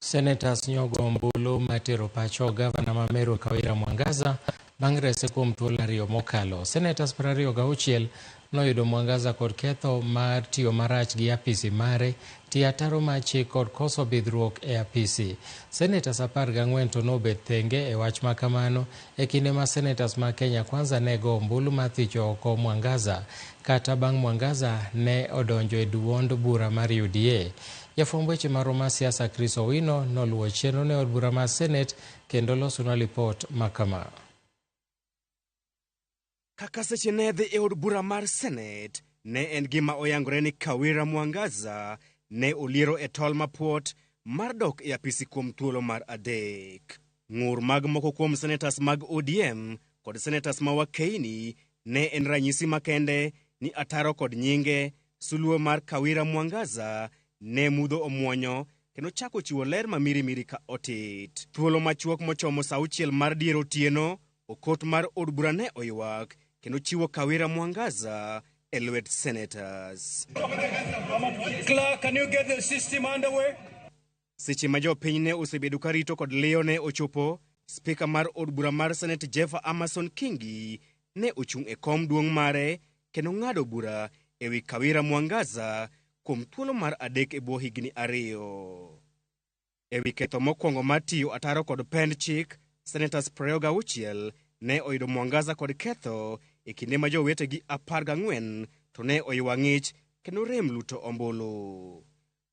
Senators nyogo ombulu mar tero pacho gavana ma Meru Kawira Mwangaza bang' rese kuom thuolo ariyo mokalo. Senators 26 noyudo Mwangaza kod ketho mar tiyo marach gi apisi mare, tiyo ataro mar chik kod koso bidhruok e apisi. Senators 14 to nobet thenge e wach ma kamano e kinde ma senators ma Kenya Kwanza ne go ombulu mar thicho oko Mwangaza kata bang' Mwangaza ne odonjo e duond bura mar UDA. Jafwamb weche marwa mar siasa Chris Owino noluwo chenro ne od bura mar Senate kendo losonwa lipot ma kama. Kaka seche ne dhi e od bura mar Senate, ne en gima oyangore ni Kawira Mwangaza ne oliero e tol mapuot mar dok e apisi kuom thuolo mar adek. Ng'ur mag moko kuom senators mag ODM kod senators ma Wakeini ne en ranyisi makende ni ataro kod nyinge sulwe mar Kawira Mwangaza ne mudho omuonyo kendo chako chiwo ler ma mirimiri ka otit. Thuolo machuok mochomo sa auchiel mar dier otieno, okot mar od bura ne oywak kendo chiwo Kawira Mwangaza e lwet senators. Clerk, can you get the system underway? Seche ma jopiny ne osebedo ka rito kod liyo ne ochopo, spika mar od bura mar Senate Jeffer Amason Kingi ne ochung' e kom duong' mare kendo ng'ado bura e wi Kawira Mwangaza kuom thuolo mar adek e bwo higni ariyo. E wi ketho mokwongo mar tiyo ataro kod pend chik, Senators 26 ne oyudo Mwangaza kod ketho e kinde ma jowetegi 14 to ne oywa ng'ich kendo rem luto ombulu.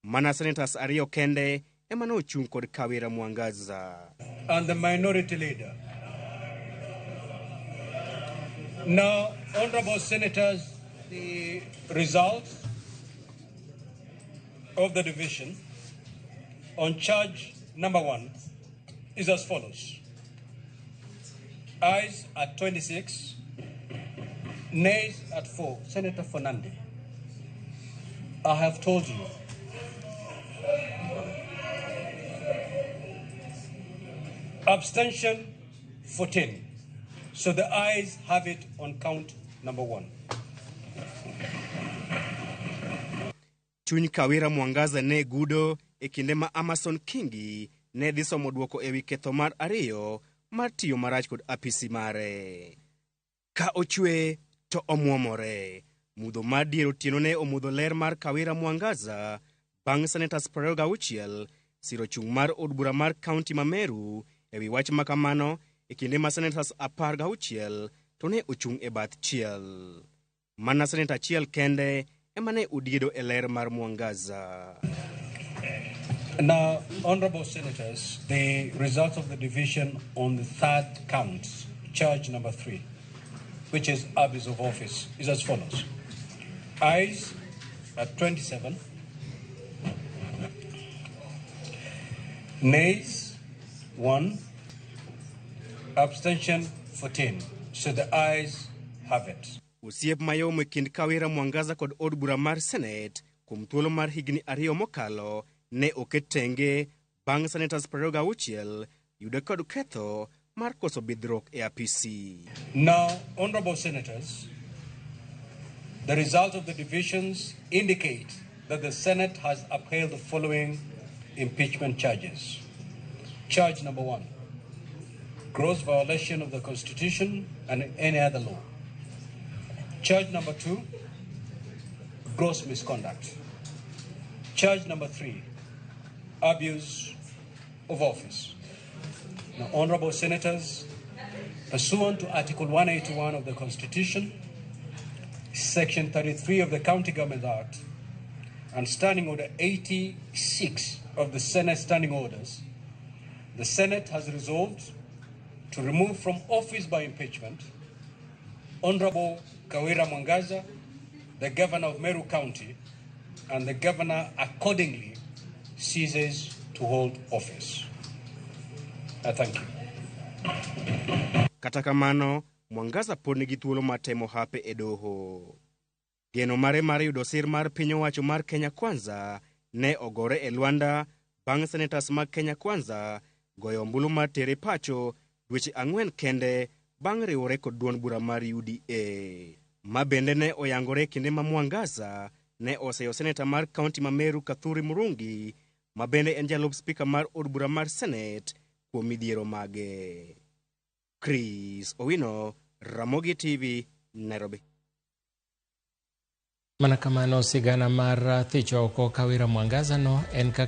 Mana senators ariyo kende ema nochung' kod Kawira Mwangaza. And the minority leader. Now, honorable senators, the results of the division on charge number 1 is as follows. Ayes at 26, nays at 4. Senator Fernande, I have told you. Abstention 14. So the ayes have it on count number 1. Chuny Kawira Mwangaza ne gudo e kinde ma Amason Kingi ne dhi somo dwoko e wi ketho mar ariyo mar tiyo marach kod apisi mare. Ka ochwe to omuomore. Mudho mar dier otieno ne omudho ler mar Kawira Mwangaza bang' senators 26 siro chung' mar od bura mar kaunti ma Meru e wi wach ma kamano e kinde ma senators 16 to ne ochung' e bath chiel. Mana seneta achiel kende ema ne odiedo e ler mar Mwangaza. Now, honorable senators, the results of the division on the third count, charge number 3, which is abuse of office, is as follows. Ayes at 27, nays 1, abstention 14. So the ayes have it. Osiep mayom e kind Kawira Mwangaza kod od bura mar Senate kuom thuolo mar higni ariyo mokalo ne oket tenge bang' senators 26 yude kod ketho mar koso bidhruok e apisi. Now, honorable senators, the result of the divisions indicate that the Senate has upheld the following impeachment charges. Charge number 1, gross violation of the Constitution and any other law. Charge number 2, gross misconduct. Charge number 3, abuse of office. Now, honorable senators, pursuant to Article 181 of the Constitution, Section 33 of the County Government Act, and Standing Order 86 of the Senate Standing Orders, the Senate has resolved to remove from office by impeachment Honorable Kawira Mwangaza, the Governor of Meru County, and the Governor accordingly ceases to hold office. I thank you. Kata kamano, Mwangaza pod nigi thuolo mar temo hape e doho. Geno mare mar yudo sir mar piny owacho mar Kenya Kwanza ne ogore e lwanda bang' senators mag Kenya Kwanza goyo ombulu mar tere pacho dweche 4 kende bang' riwore kod duond bura mar UDA. Ma bende ne oyangore kinde ma Mwangaza ne oseyo seneta mar kaunti ma Meru Kathuri Murungi ma bende en jalup spika mar od bura mar Senet kuom midhiero mage. Chris Owino, Ramogi TV, Nairobi. Mana kamano sigana mar thicho oko Kawira Mwangaza no en kaka